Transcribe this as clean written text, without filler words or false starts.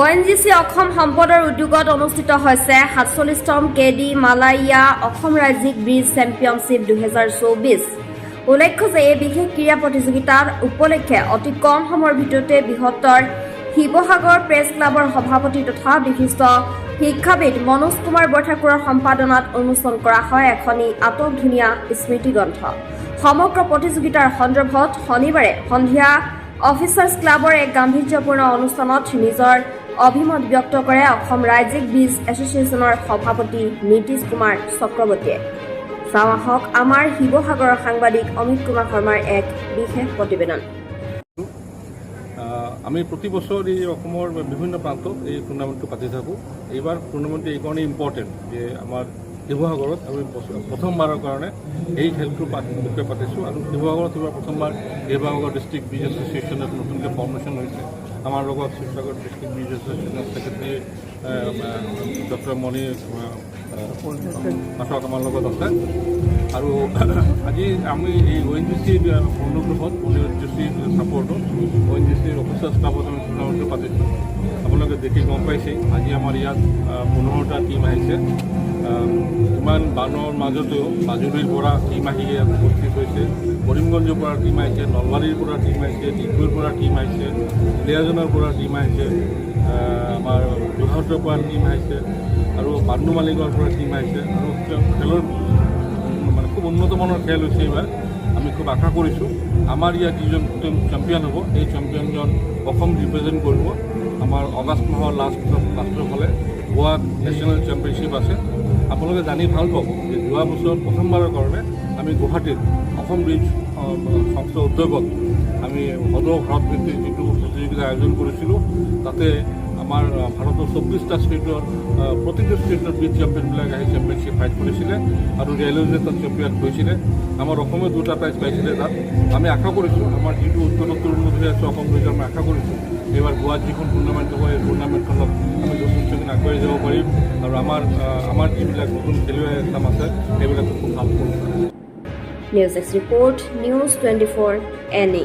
ONGC Assam সম্পদৰ উদ্যোগত অনুষ্ঠিত হৈছে 47তম কে ডি মালাইয়া অসম ৰাজ্যিক ব্ৰিজ চেম্পিয়নশ্বিপ 2024। উল্লেখ্য যে এই বিশেষ ক্ৰীড়া প্ৰতিযোগিতাৰ উপলক্ষে অতি কম সময়ৰ ভিতৰতে বৃহত্তৰ শিৱসাগৰ প্ৰেছ ক্লাবৰ সভাপতি তথা বিশিষ্ট শিক্ষাবিদ মনোজ কুমাৰ বৰঠাকুৰৰ সম্পাদনাত উন্মোচন কৰা হয় এখনি আটকধুনীয়া স্মৃতিগ্ৰন্থ। সমগ্ৰ প্ৰতিযোগিতাৰ সন্দৰ্ভত শনিবাৰে সন্ধিয়া অফিচাৰ্ছ ক্লাবৰ এক গাম্ভীৰ্যপূৰ্ণ অনুষ্ঠানত নিজৰ অভিমত ব্যক্ত কৰে অসম ৰাজ্যিক ব্ৰিজ এছ'চিয়েশ্যনৰ সভাপতি নীতিশ কুমাৰ চক্ৰৱৰ্তীয়ে। চাওঁ আহক আমাৰ শিৱসাগৰৰ সাংবাদিক অমিত কুমাৰ শৰ্মাৰ এক বিশেষ প্ৰতিবেদন। আমি প্ৰতি বছৰ এই অসমৰ বিভিন্ন প্ৰান্তত এই টুৰ্ণামেণ্টটো পাতি থাকোঁ। এইবাৰ টুৰ্ণামেণ্টটো এইকাৰণে ইম্পৰ্টেণ্ট যে আমাৰ শিৱসাগৰত আমি প্ৰথমবাৰৰ কাৰণে এই খেলটোৰ বিষয়ে পাতিছোঁ আৰু শিৱসাগৰত এইবাৰ প্ৰথমবাৰ শিৱসাগৰ ডিষ্ট্ৰিক্ট ব্ৰিজ এছ'চিয়েশ্যনত নতুনকৈ ফৰ্মেশ্যন হৈছে। আমাৰ লগত শিৱসাগৰ ডিষ্ট্ৰিক্ট ব্ৰিজ এছ'চিয়েশ্যনৰ ছেক্ৰেটাৰী ডক্টৰ মণি পাঠক আমাৰ লগত আছে। আৰু আজি আমি এই অ'এনজিচিৰ অনুগ্ৰহত, অ'এনজিচিৰ ছাপৰ্টত, অ'এনজিচিৰ অফিচাৰ্ছ ক্লাবত আমি টুৰ্ণামেণ্টটো পাতিছোঁ। আপোনালোকে দেখি গম পাইছেই, আজি আমাৰ ইয়াত 15টা টীম আহিছে। ইমান বানৰ মাজতেও মাজুলীৰ পৰা টীম আহি ইয়াত উপস্থিত হৈছে, কৰিমগঞ্জৰ পৰা টীম আহিছে, নলবাৰীৰ পৰা টীম আহিছে, ডিগবৈৰ পৰা টীম আহিছে, দুলীয়াজানৰ পৰা টীম আহিছে, আমাৰ যোৰহাটৰ পৰা টীম আহিছে আৰু পাণ্ডু মালিগাঁৱৰ পৰা টীম আহিছে। আৰু খেলৰ মানে খুব উন্নত মানৰ খেল হৈছে এইবাৰ। আমি খুব আশা কৰিছোঁ, আমাৰ ইয়াত যিজন চেম্পিয়ন হ'ব, এই চেম্পিয়নজন অসম ৰিপ্ৰেজেণ্ট কৰিব। আমাৰ অগষ্ট মাহৰ লাষ্টৰ ফালে গোৱাত নেশ্যনেল চেম্পিয়নশ্বিপ আছে। আপোনালোকে জানি ভাল পাব যে যোৱা বছৰ প্ৰথমবাৰৰ কাৰণে আমি গুৱাহাটীত অসম ব্ৰিজ সংস্থাৰ উদ্যোগত আমি সদৌ ভাৰত ভিত্তিক যিটো প্ৰতিযোগিতা আয়োজন কৰিছিলোঁ, তাতে আমাৰ ভাৰতৰ 24টা ষ্টেটৰ প্ৰতিটো ষ্টেটৰ ব্ৰিজ চেম্পিয়নবিলাক আহি চেম্পিয়নশ্বিপ ফাইট কৰিছিলে আৰু ৰেলৱে তাত চেম্পিয়ন হৈছিলে। আমাৰ অসমে দুটা প্ৰাইজ পাইছিলে তাত। আমি আশা কৰিছোঁ, আমাৰ যিটো উত্তৰোত্তৰ উন্নত হৈ আছে অসম ব্ৰিজৰ, আমি আশা কৰিছোঁ এইবাৰ গোৱাত যিখন টুৰ্ণামেণ্ট হ'ব, এই টুৰ্ণামেণ্টখনত আমি যথেষ্টখিনি আগবাঢ়ি যাব পাৰিম আৰু আমাৰ যিবিলাক নতুন খেলুৱৈ এচাম আছে, সেইবিলাক খুব ভাল কৰিব। News desk report, News 24 NE.